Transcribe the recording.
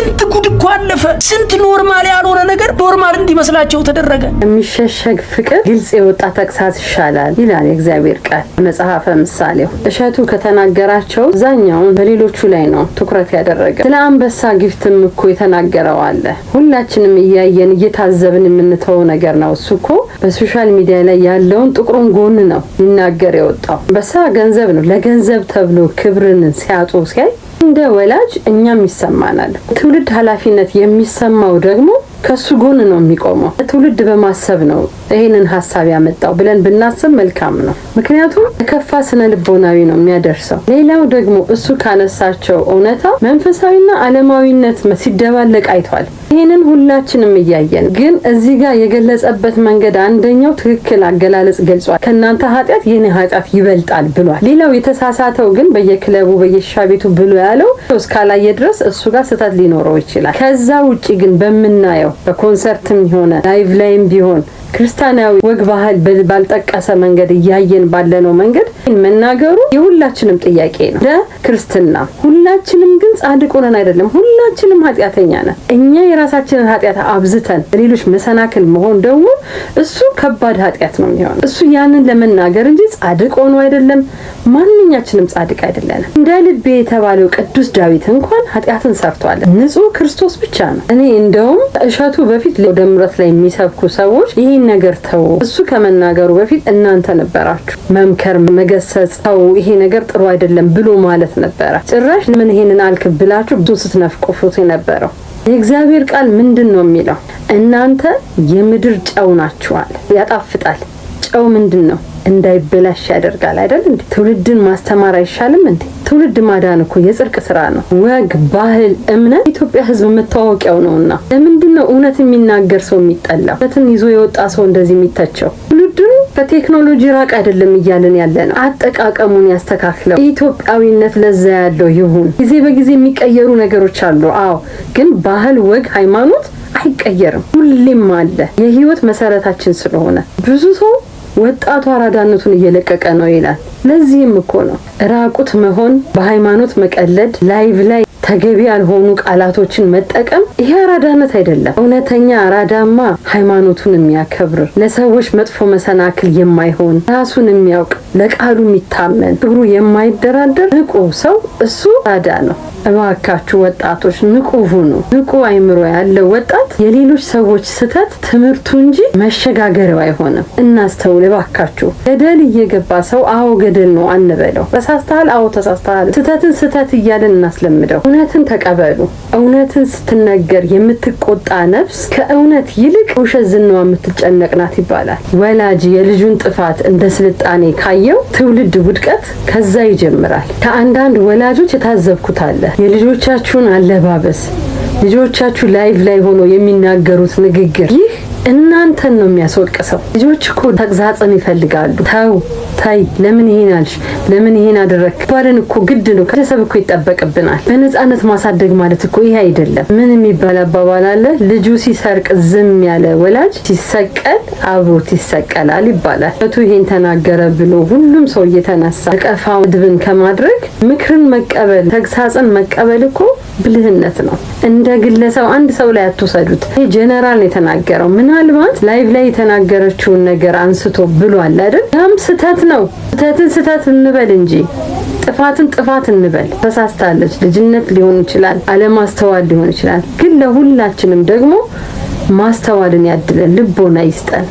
ስንት ጉድ እኮ አለፈ። ስንት normal ያልሆነ ነገር normal እንዲመስላቸው ተደረገ። የሚሸሸግ ፍቅር ግልጽ የወጣ ተግሳጽ ይሻላል ይላል የእግዚአብሔር ቃል መጽሐፈ ምሳሌው። እሸቱ ከተናገራቸው አብዛኛውን በሌሎቹ ላይ ነው ትኩረት ያደረገ። ስለ አንበሳ gift ም እኮ የተናገረው አለ። ሁላችንም እያየን እየታዘብን የምንተወው ነገር ነው። እሱ እኮ በ social media ላይ ያለውን ጥቁሩን ጎን ነው ሊናገር የወጣው። አንበሳ ገንዘብ ነው። ለገንዘብ ተብሎ ክብርን ሲያጡ ሲያይ እንደ ወላጅ እኛም ይሰማናል። ትውልድ ኃላፊነት የሚሰማው ደግሞ ከሱ ጎን ነው የሚቆመው። ትውልድ በማሰብ ነው ይሄንን ሀሳብ ያመጣው ብለን ብናስብ መልካም ነው። ምክንያቱም የከፋ ስነ ልቦናዊ ነው የሚያደርሰው። ሌላው ደግሞ እሱ ካነሳቸው እውነታ መንፈሳዊና ዓለማዊነት ሲደባለቅ አይቷል። ይህንን ሁላችንም እያየን ግን እዚህ ጋር የገለጸበት መንገድ አንደኛው ትክክል አገላለጽ ገልጿል። ከእናንተ ኃጢአት የኔ ኃጢአት ይበልጣል ብሏል። ሌላው የተሳሳተው ግን በየክለቡ በየሻ ቤቱ ብሎ ያለው እስካላየ ድረስ እሱ ጋር ስህተት ሊኖረው ይችላል። ከዛ ውጭ ግን በምናየው በኮንሰርትም ሆነ live ላይም ቢሆን ክርስቲያናዊ ወግ ባህል ባልጠቀሰ መንገድ እያየን ባለነው መንገድ መናገሩ የሁላችንም ጥያቄ ነው። ለክርስትና ሁላችንም ግን ጻድቅ ሆነን አይደለም፣ ሁላችንም ኃጢአተኛ ነን። እኛ የራሳችንን ኃጢአት አብዝተን ለሌሎች መሰናክል መሆን ደግሞ እሱ ከባድ ኃጢአት ነው የሚሆነው። እሱ ያንን ለመናገር እንጂ ጻድቅ ሆኖ አይደለም። ማንኛችንም ጻድቅ አይደለንም። እንደ ልቤ የተባለው ቅዱስ ዳዊት እንኳን ኃጢአትን ሰርቷል። ንጹሕ ክርስቶስ ብቻ ነው። እኔ እንደውም እሸቱ በፊት ወደ ምረት ላይ የሚሰብኩ ሰዎች ይህን ነገር ተው፣ እሱ ከመናገሩ በፊት እናንተ ነበራችሁ መምከር፣ መገሰጽ፣ ተው ይሄ ነገር ጥሩ አይደለም ብሎ ማለት ነበረ። ጭራሽ ምን ይሄንን አልክ ብላችሁ ብዙ ስትነፍቁት የነበረው። የእግዚአብሔር ቃል ምንድን ነው የሚለው? እናንተ የምድር ጨው ናችኋል። ያጣፍጣል። ጨው ምንድን ነው? እንዳይበላሽ ያደርጋል አይደል እንዴ? ትውልድን ማስተማር አይሻልም እንዴ? ትውልድ ማዳን እኮ የጽድቅ ስራ ነው። ወግ፣ ባህል፣ እምነት የኢትዮጵያ ሕዝብ መታወቂያው ነውና ለምንድን ነው እውነት የሚናገር ሰው የሚጠላው? እውነትን ይዞ የወጣ ሰው እንደዚህ የሚተቸው? ትውልዱን በቴክኖሎጂ ራቅ አይደለም እያልን ያለ ነው። አጠቃቀሙን ያስተካክለው። ኢትዮጵያዊነት ለዛ ያለው ይሁን። ጊዜ በጊዜ የሚቀየሩ ነገሮች አሉ። አዎ፣ ግን ባህል፣ ወግ፣ ሃይማኖት አይቀየርም። ሁሌም አለ። የህይወት መሰረታችን ስለሆነ ብዙ ሰው ወጣቱ አራዳነቱን እየለቀቀ ነው ይላል። ለዚህም እኮ ነው ራቁት መሆን፣ በሃይማኖት መቀለድ፣ live ላይ ተገቢ ያልሆኑ ቃላቶችን መጠቀም ይሄ አራዳነት አይደለም። እውነተኛ አራዳማ ሃይማኖቱን የሚያከብር፣ ለሰዎች መጥፎ መሰናክል የማይሆን፣ ራሱን የሚያውቅ፣ ለቃሉ የሚታመን፣ ክብሩ የማይደራደር ንቁ ሰው እሱ አራዳ ነው። እባካችሁ ወጣቶች ንቁ ሁኑ። ንቁ አይምሮ ያለው ወጣት የሌሎች ሰዎች ስህተት ትምህርቱ እንጂ መሸጋገሪያው አይሆንም። እናስተውል እባካችሁ። ገደል እየገባ ሰው አዎ ገደል ነው አንበለው። ተሳስተሃል፣ አዎ ተሳስተሃል። ስህተትን ስህተት እያልን እናስለምደው። እውነትን ተቀበሉ። እውነትን ስትነገር የምትቆጣ ነፍስ ከእውነት ይልቅ ውሸት ዝናዋ የምትጨነቅ ናት ይባላል። ወላጅ የልጁን ጥፋት እንደ ስልጣኔ ካየው ትውልድ ውድቀት ከዛ ይጀምራል። ከአንዳንድ ወላጆች የታዘብኩት አለ። የልጆቻችሁን አለባበስ፣ ልጆቻችሁ live ላይ ሆኖ የሚናገሩት ንግግር ይህ እናንተን ነው የሚያስወቅሰው። ልጆች እኮ ተግሳጽን ይፈልጋሉ። ተው ታይ፣ ለምን ይሄን አልሽ? ለምን ይሄን አደረክ? ባልን እኮ ግድ ነው፣ ከቤተሰብ እኮ ይጠበቅብናል። በነፃነት ማሳደግ ማለት እኮ ይሄ አይደለም። ምን የሚባል አባባል አለ? ልጁ ሲሰርቅ ዝም ያለ ወላጅ ሲሰቀል አብሮት ይሰቀላል ይባላል። ቱ ይሄን ተናገረ ብሎ ሁሉም ሰው እየተነሳ ነቀፋ ድብን ከማድረግ ምክርን መቀበል ተግሳጽን መቀበል እኮ ብልህነት ነው። እንደ ግለሰብ አንድ ሰው ላይ አትውሰዱት። ይሄ ጀነራል ነው የተናገረው። ምናልባት live ላይ የተናገረችውን ነገር አንስቶ ብሏል አይደል? ያም ስህተት ነው። ስህተትን ስህተት እንበል እንጂ ጥፋትን ጥፋት እንበል። ተሳስታለች። ልጅነት ሊሆን ይችላል፣ አለማስተዋል ሊሆን ይችላል። ግን ለሁላችንም ደግሞ ማስተዋልን ያድለን፣ ልቦና ይስጠን።